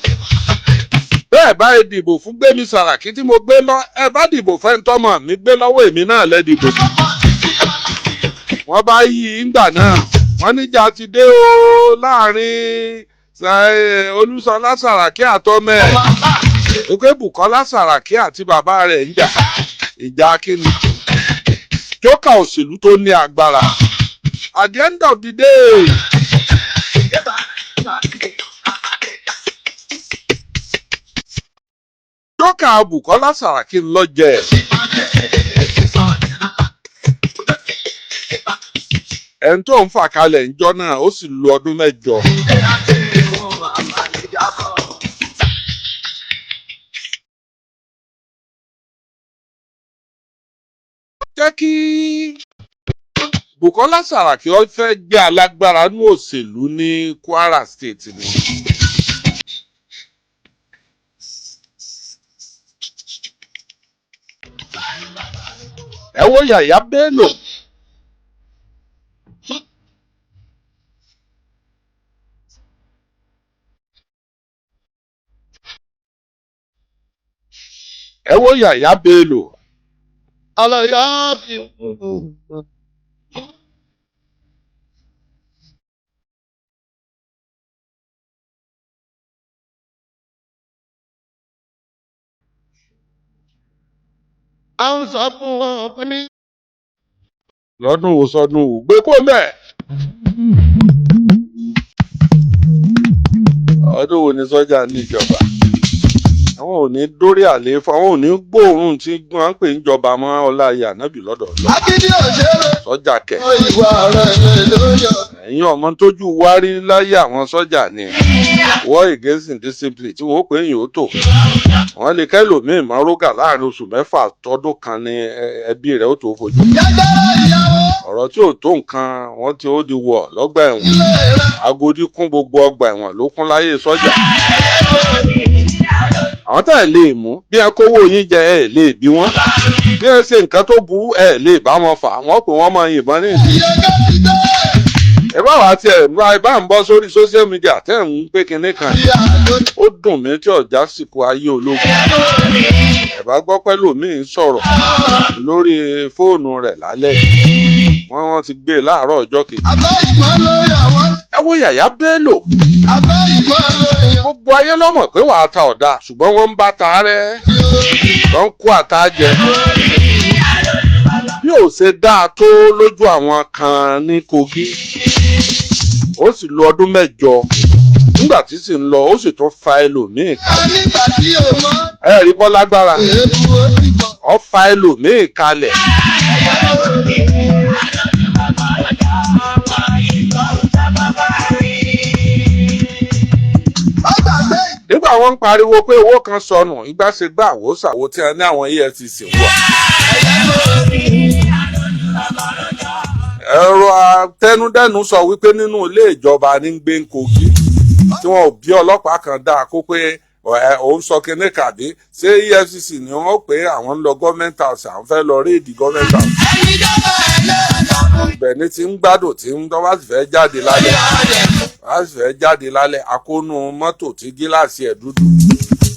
bẹ́ẹ̀ báyìí dìbò fún Gbémi Sàràkí tí mo gbé lọ, ẹ bá dìbò fẹ́ ntọ́mọ mi gbé lọ́wọ́, èmi náà lẹ́ dìbò. Wọ́n bá yí i ńgbà náà, wọ́n níjà ti dé o láàrin Olúṣọlá Sàràkí àtọmọ ẹ̀, wípé Bùkọ́lá Sàràkí àti bàbá rẹ̀ ń jà. Ìjà kíni? Jókà òṣèlú tó ní agbára. At the end of the day, jókà Bùkọ́lá Sàràkí ń lọ jẹ. Ẹni tó ń fà kalẹ̀ ńjọ́ náà, ó sì lu ọdún 8. Jẹ́ kí Bukola Saraki ó fẹ́ gbé alágbára ní òṣèlú ní Kwara State ni. Ẹ wo Yàyà Bello. Ẹ wo Yàyà Bello. Alaya bí. À ń sọ fún wọn pé ní. Lọ́dún wo sọdún wo gbé kó mẹ́. Ọdún wo ni sọ́jà níjọba? Àwọn ò ní dórí àlééfà, àwọn ò ní gbóòórùn tí wọ́n ń pè ń jọba mọ́ ọlá ìyá nábì lọ́dọ̀ lọ. Akíndí òṣèré Sọ́jà kẹ̀. ìwà rẹ̀ ló yọ. Ẹ̀yin ọmọ tójú wárí láyé àwọn sọ́jà ni war against indiscipline tí wọ́n pè é yìí ó tò. Wọ́n lè kẹ́lòmíì mọ́ rógà láàrin oṣù 6 tọdún kan ní ẹbí rẹ̀ ó tó fojú. Jẹjẹrẹ ìyàwó Ọ̀rọ̀ tí ò tó nǹkan, wọ́n ti ó di wọ̀ lọ́gbà ẹ̀wọ̀n. ilé rẹ̀. Agodi kún gbogbo ọgbà ẹ̀wọ̀n ló kún láyé sọ́jà. Àwọn tá ẹ̀ lè mú bí ẹ kówó yín jẹ, ẹ lè bí wọ́n bí ẹ ṣe nǹkan tó burú, ẹ lè bá wọn fà wọ́n pé wọ́n máa yìnbọn ní ìsìn. Iye kẹ́sìdé. Ẹ bá wàá tiẹ̀ ẹ bá ń bọ́ sórí social media tẹ́ ń pé kinní kan. Ìyá ló Ó dùn mí tí ọ̀já sìnkú ayé ológun. Ẹ bá gbọ́ pẹ́lú mi ń sọ̀rọ̀ lórí fóònù rẹ̀ lálẹ́, wọ́n ti gbé e láàárọ̀ ọjọ́ kejì. Abẹ́ ìgbọ́n ló yà wọ́n. Ẹ wo Yàyà Bello. Abẹ́ ìgbọ́n ló yà. Gbogbo ayé lọ́mọ̀ pé wàá ta ọ̀dà, ṣùgbọ́n wọ́n ń bá ta rẹ́, wọ́n ń kó àtà jẹ. Bí ò ṣe dáa tó lójú àwọn kan ní Kogi, ó sì lo ọdún 8. Nígbà tí sì ń lọ, ó sì tún fa ẹlòmíì. Nígbà tí o mọ Ẹ rí bọ́ lágbára. èébú ó ti bọ̀. Ó fa ẹlòmíì kalẹ̀. Ó gbàgbé. Nígbà wọn ń pariwo pé owó kan sọnù, ìgbàṣegbà àwòsàwò tí wọn ní àwọn EFCC wà. Ẹ̀rọ atẹnudẹ́nu sọ wípé nínú ilé ìjọba ní ń gbé ń Kogi tí wọn ò bí ọlọ́pàá kan dáa kó pé ẹ òun sọ kinní kàdé. Ṣé EFCC ni wọ́n pé àwọn ń lọ government house, àwọn fẹ́ lọ raid government house? Ibẹ̀ ni ti ń gbádùn tí ń tọ́ bá sì fẹ́ jáde lálẹ́, bá sì fẹ́ jáde lálẹ́, akónú mọ́tò tí gíláàsì ẹ̀ dúdú,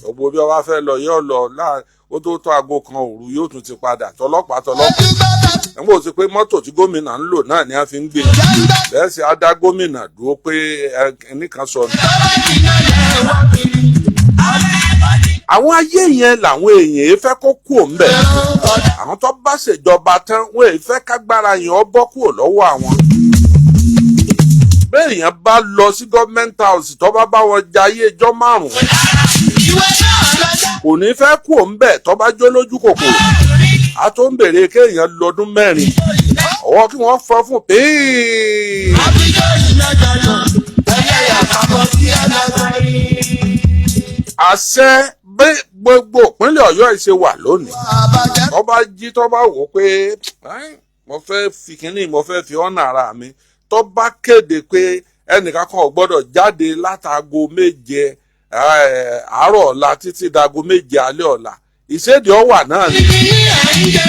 gbogbo bí wọ́n bá fẹ́ lọ yóò lọ láà. Ó tó tó aago 1 òru, yóò tún ti padà tọlọ́pàá tọlọ́pàá. Nígbà tó ti pé mọ́tò tí gómìnà ń lò náà ni a fi ń gbé bẹ́ẹ̀ sì á dá gómìnà dúró pé ẹnìkan sọnù. Àwọn ayé yẹn làwọn èèyàn yìí fẹ́ kó kúò ńbẹ̀. Àwọn tó bá ṣèjọba tán, wọn èyí fẹ́ kágbára yẹn ọ bọ́ kúò lọ́wọ́ àwọn. Bẹ́ẹ̀ èèyàn bá lọ sí government house, tó bá bá wọn jayé ẹjọ́ 5, kò ní fẹ́ kúò ńbẹ̀. Tó bá jó lójú kòkòrò, a tó ń bèrè kéèyàn lọ́dún 4 ọwọ́. Ọwọ́ kí wọ́n fọ́ fún píì. Àbíjọ́ ìlàjànà, ẹlẹ́yà àbọ̀ sí alágbárí. Àṣẹ bí gbogbo ìpínlẹ̀ Ọ̀yọ́ yìí ṣe wà lónìí, Àbàjẹ́ tó bá jí, tó bá wò ó pé, "Ẹ́n, mo fẹ́ fi kínní, mo fẹ́ fi ọ̀nà ara mi," tó bá kéde pé ẹnìkan kan ò gbọ́dọ̀ jáde látago 7 àárọ̀ ọ̀la títí dago 7 alẹ́ ọ̀la, ìṣèdí ọ̀wà náà ni. Ibi ní à ń jẹ.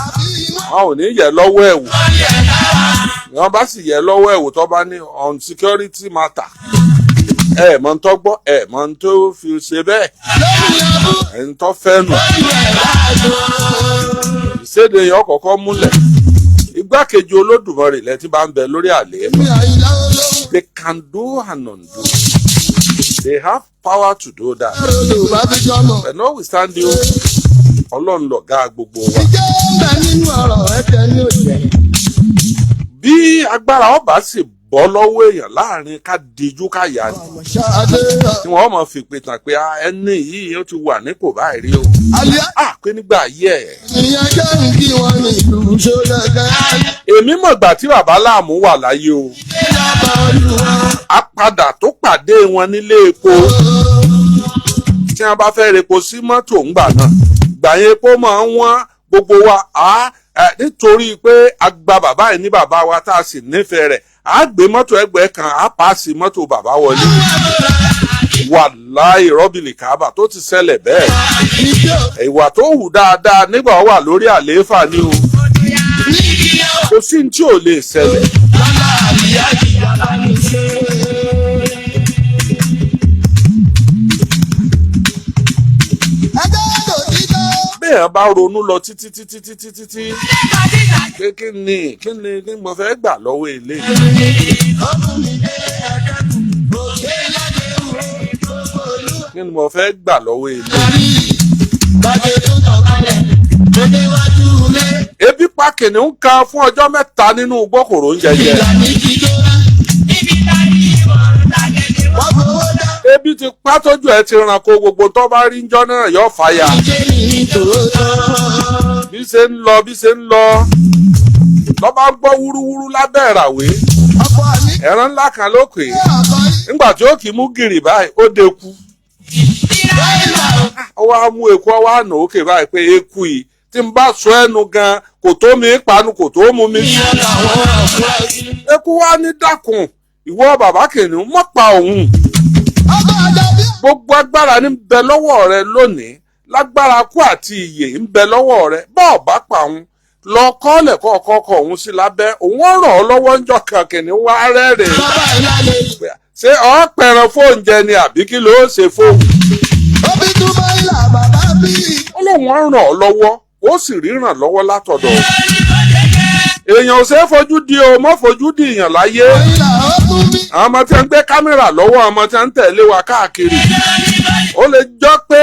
Àbí ìwọ́n Wọn ò ní yẹ lọ́wọ́ ẹ̀wò. Ọ̀lẹ̀ lára. Wọn bá sì yẹ lọ́wọ́ ẹ̀wò, tó bá ní on security matter, ẹ mọ̀ ń tọ́ gbọ́, ẹ mọ̀ ń tó fi ṣe bẹ́ẹ̀. Lórí abú, Ẹ̀ ń tọ́ fẹ́ nù. Lórí ẹ̀ láàdùn. Ìséde yẹn ọkọ̀ọ̀kọ́ múlẹ̀, igbákejì Olódùmarè lẹ́tí bá ń bẹ lórí àlééfà. Mi Àyìnlá olóhùn. They can do and undo. They have power to do that. Rodò bá fi jọmọ. But notwithstanding, Ọlọ́run lọ̀gá gbogbo wa. Ìjẹ́ ń bẹ nínú ọ̀rọ̀ ẹ̀jẹ̀ ní òjẹ̀. Bí agbára ọba sì bọ́ lọ́wọ́ èèyàn láàrin ká dijú ká yá ni, Àmọ̀ ṣáadé. tí wọ́n mọ̀ fi pè tàn pé, "Ah, ẹni yìí ó ti wà nípò báyìí rí o." Àlíyá À pé nígbà ayé ẹ̀. ìyẹn jẹ́ ń kí wọn ní ìlú ṣódẹ̀kẹ́. Èmi mọ̀gbà tí bàbá láàmú wà láyé o. Lábà olúwa. A padà tó pàdé wọn nílé epo tí wọ́n bá fẹ́ repo sí mọ́tò ńgbà náà. Gbà yẹn epo máa ń wọ́n gbogbo wa á ẹ, nítorí pé a gba bàbá yìí ní bàbá wa tá a sì nífẹ̀ẹ́ rẹ̀, á gbé mọ́tò ẹgbẹ́ kan, á pàṣẹ mọ́tò bàbá wọlé. Wàláì rọ́bìlì kábà tó ti ṣẹlẹ̀ bẹ́ẹ̀. Ìjọ Ìwà tó hù dáadáa nígbà wà lórí àlééfà ni o. Kò sí ní tí ò lè ṣẹlẹ̀. lọ́la àlíyá ìyá ní ṣe. Ẹjọ́ tó dídọ́. Bẹ́ẹ̀ bá ronú lọ títí títí títí títí pé kí ni mo fẹ́ gbà lọ́wọ́ eléyìí. Kí ni mo fẹ́ gbà lọ́wọ́ eléyìí. Ebi pa kìnìún kan fún ọjọ́ 3 nínú igbó, kòrò ń jẹjẹ. Ebi ti pa tójú ẹ ti ràn kó gbogbo tó bá rí njọ́ náà yóò fàyà. Bí ṣe ń lọ, bí ṣe ń lọ, lọ́ba ń gbọ́ wúrúwúrú lábẹ́ ìràwé. Ẹran ńlá kan ló pè é. Nígbà tí ó kì í mú gìrì báyìí, ó deku. Ó wá mú eku, ó wá nà ókè báyìí pé, "Eku yìí, tí n bá sọ ẹnu gan, kò tó mi panu, kò tó mú mi." Eku wá ní, "Dákun, ìwọ bàbá kìnìún, mọ́ pa òun. Gbogbo agbára ní bẹ lọ́wọ́ rẹ lónìí, lágbára kú àti ìyè ń bẹ lọ́wọ́ rẹ. Bọ́ọ̀ bá pa òun, lọ kọ́lẹ̀ kọ́kọ́ òun sí lábẹ́, òun ó ràn ọ́ lọ́wọ́ ńjọ́ kan." Kìnìún wá rẹ́rìn. "Ṣé ọ́ pẹran fóúnjẹ ni àbí kí ló ṣe fóun?" Ó lóun á ràn ọ́ lọ́wọ́, ó sì ríran lọ́wọ́ látọ̀dọ̀ òun. Èèyàn ò ṣeé fojú di o, mọ́ fojú di èèyàn láyé. Àwọn ọmọ tí wọ́n ń gbé kámẹ́rà lọ́wọ́, àwọn ọmọ tí wọ́n ń tẹ̀lé wa káàkiri, ó lè jọ pé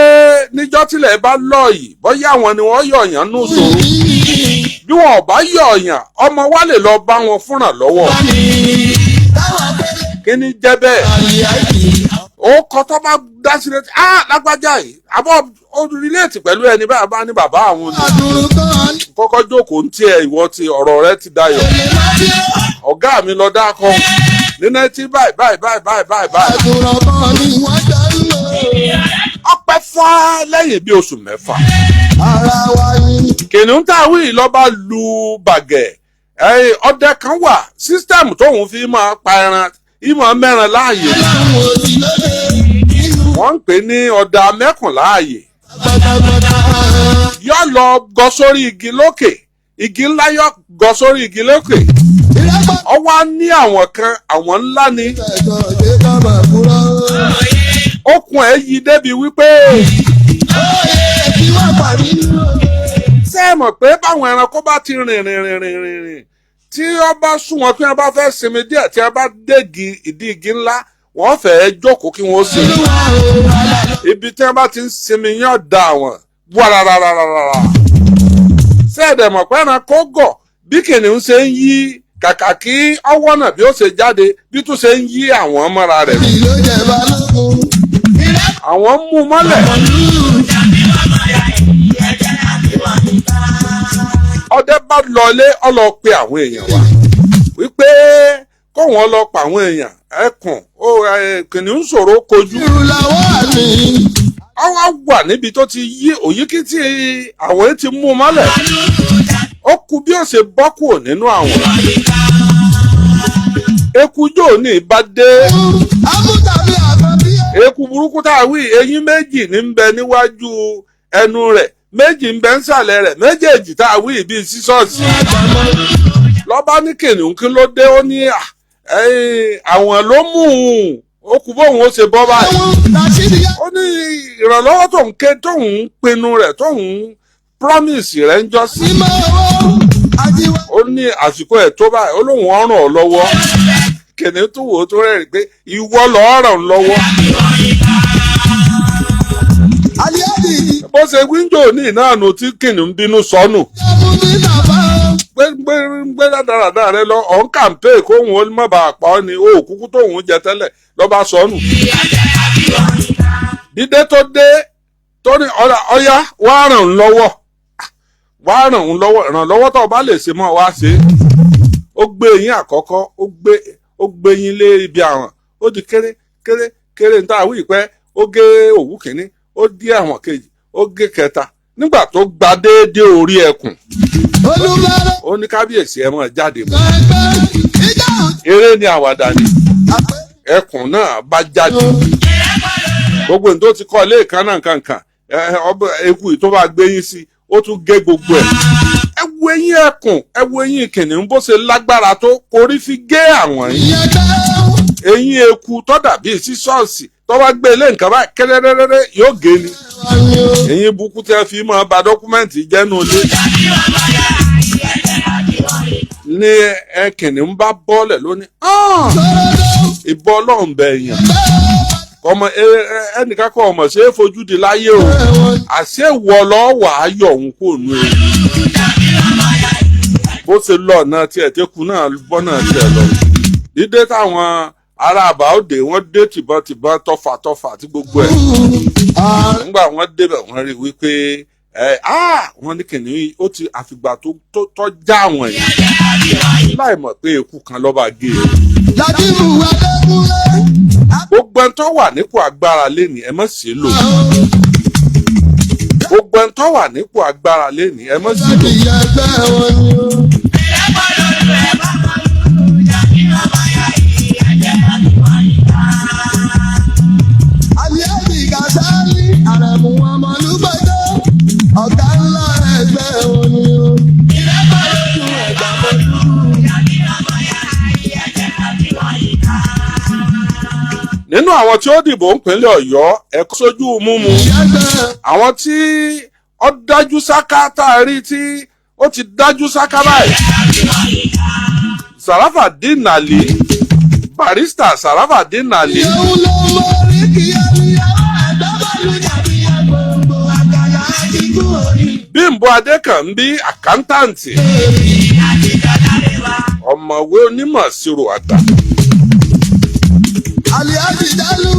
níjọ́ tílẹ̀ bá lọ yìí, bóyá àwọn ni wọ́n yọ̀yàn nù sòrò. Bí wọn ò bá yọ̀yàn, ọmọ wa lè lọ bá wọn fúnra lọ́wọ́. Kí ni jẹ́ bẹ́ẹ̀? Ó kọ́ tó bá dá sí létí, ah, lágbájá yìí àbọ̀ ó relate pẹ̀lú ẹni báyìí, bá ní bàbá àwọn ni. Kọ́kọ́ jókòó ń tiẹ̀, ìwọ ti ọ̀rọ̀ rẹ ti dayọ̀. Ọ̀gá mi lọ dákọ̀ ní náìtì báyìí báyìí báyìí báyìí báyìí báyìí. Ọpẹ́ fá lẹ́yìn bí oṣù 6. Ara wa ni. Kìnìún tá a wí yìí lọ́ba lu bàgẹ́. Ẹ̀yìn ọdẹ kan wà, system tóun fi máa pa ẹran ìmọ̀ mẹ́ran láàyè. Láwọn òsì lóde nínú Wọ́n ń pè ní ọ̀dà mẹ́kùn láàyè. pátápátá. Yọ lọ gọ sórí igi lókè, igi ńlá, yọ gọ sórí igi lókè. Ìrẹ́pọ̀ Ọwọ́ á ní àwọn kan, àwọn ńlá ni. ẹ̀sọ́ ṣe ká máa kúrò. Okùn ẹ̀ yí débi wípé Óyè kí wọ́n parí nínú òde. ṣé ẹ mọ̀ pé báwọn ẹranko bá ti rìn rìn rìn rìn rìn rìn, tí wọ́n bá sún wọn, pé wọ́n bá fẹ́ sinmi díẹ̀, tí wọ́n bá dégi ìdí igi ńlá, wọ́n fẹ́ẹ́ jókòó kí wọ́n sinmi. Olúwa o, alálọ́. Ibi tí wọ́n bá ti ń sinmi yàn da àwọn wàràràràràrà. Ṣé ẹ dẹ̀ mọ̀ pé ẹranko gọ̀, bí kìnìún ṣe ń yí kàkà kí ọwọ́ náà bí ó ṣe jáde, bí tún ṣe ń yí àwọn mọ́ra rẹ̀. Ìlú jẹ balógun. Ìrẹ́pọ̀ Àwọn ń mú mọ́lẹ̀. Ọdẹ bá lọlé, ó lọ pe àwọn èèyàn wá wípé kówọn lọ pa àwọn èèyàn. Ẹkùn ó kìnìún ṣòro kojú. Irú làwọn àmì. Ọwọ́ wà níbi tó ti yí òyíkí tí àwọn ti mú un mọ́lẹ̀. Ó kú bí ó ṣe bọ́ kúrò nínú àwọn. Eku jóò ní bá dé. Amútàbí àkànbí. Eku burúkú tá a wí, eyín méjì ní ń bẹ níwájú ẹnu rẹ̀, méjì ń bẹ ńsàlẹ̀ rẹ̀, méjèèjì tá a wí bíi sísọ́ọ̀sì. Lọ́ba ní kìnìún, kí ló dé? Ó ní à, ẹ̀yìn, àwọn ló mú un, ó kú bóun ó ṣe bọ́ báyìí. Ẹ̀wọ̀n Rashidi yá. Ó ní ìrànlọ́wọ́ tó ń ké, tóun ń pinnu rẹ̀, tóun ń promise rẹ̀ ń jọ sí. Mímọ́ owó àjíwá. Ó ní àsìkò ẹ̀ tó báyìí, ó lóun ọ̀ràn ọ́ lọ́wọ́. Kìnìún tó wò ó tó rẹ̀ rí pé ìwọ lọ́ọ́ ràn lọ́wọ́. Aliadi. Bó ṣe wíńdò ní ìnáànú tí kìnìún bínú sọnù. Ìjọba ní bàbá. Gbé gbé gbé rádaràdà rẹ lọ, ọ̀n kàǹpé kóhun ó má bàa pa ọ́ ni ó kúkú tóun jẹ tẹ́lẹ̀ lọ́ba sọnù. Dídé tó dé tó ní ọ̀yá wàá ràn ń lọ́wọ́, wàá ràn ń lọ́wọ́, ìrànlọ́wọ́ tó o bá lè ṣe mọ́ wá ṣe. Ó gbé eyín àkọ́kọ́, ó gbé eyín lé ibi àwọn, ó di kéré kéré kéré níta àwí ìpẹ́. Ó gé òwú kìíní, ó dí àwọn kejì, ó gé kẹta. Nígbà tó gba déédéé orí ẹkùn, Olùbẹ̀rẹ̀. ó ní kábíyèsí, ẹ máa jáde mọ́. Ẹgbẹ́ ìjà. Eré ni àwàdà ni. Àpẹ́. Ẹkùn náà bá jáde, gbogbo ní tó ti kọ́ ilé ìkànnà kankan ọbẹ̀ eku yìí tó bá gbé yín sí, ó tún gé gbogbo ẹ̀. Ẹ wo eyín ẹkùn, ẹ wo eyín kìnìún bó ṣe lágbára tó, korí fi gé àwọn yìí. Ìyẹn tẹ́. Eyín eku tó dàbí sísọ́ọ̀sì, tó bá gbé ilé nǹkan báyìí kẹ́rẹ́rẹ́rẹ́, yóò gé ni. Eyín burúkú tí a fi máa ba document jẹ́nu ilé ní. Ẹ kìnìún bá bọ́ọ̀lẹ̀ lónìí, ìbọn ọlọ́run bẹ̀ yàn ọmọ ẹnìkan kọ ọmọ ṣe é fojú di láyé o. Àṣé wọ lọ́wọ́ ayọ̀ òun kò nu ewu bó ṣe lọ ọ̀nà tiẹ̀ tẹ́kù náà bọ́nà tiẹ̀ lọ. Dídé táwọn ará àbáòde wọ́n dé tìbọntìbọn, tọfàtọfà àti gbogbo ẹ̀. Nígbà wọ́n débẹ̀, wọ́n rí wípé ẹ wọ́n ní kìnìún yìí ó ti àfìgbà tó já àwọn yìí láì mọ̀ pé eku kan ló bá gé e. Ládìmú Adékúnlé. Gbogbo ẹni tó wà nípò agbára lénìí, ẹ má ṣe lò. Gbogbo ẹni tó wà nípò agbára lénìí, ẹ má ṣe lò. Ìyẹn ẹgbẹ́ wọn ni ó. Aliadi Kasali, Àrẹ̀mú Ọmọlúgbọ́dọ́, ọ̀gá ńlá ẹgbẹ́ wọn ni ó. Ìrẹ́pọ̀ lójú ẹ̀gbà mọ́lú. Nínú àwọn tí ó dìbò ńpínlẹ̀ Ọ̀yọ́, ẹ̀kọ́ sójú múmu. Ìyẹ́gbẹ́. Àwọn tí ó dájú sáká tá a rí tí ó ti dájú sáká báyìí, Sarafadeen Ali, Barrister Sarafadeen Ali. Ìyẹ̀wò ló mọ orí kìí ẹni àwọn ẹ̀dá bọ́ọ̀lù tàbí agbóngbò àkàlà àti kú orí. Bímbọ́ Adékànbí, accountant, ọ̀mọ̀wé onímọ̀ ìṣirò àgbà. Aliadi Dalu.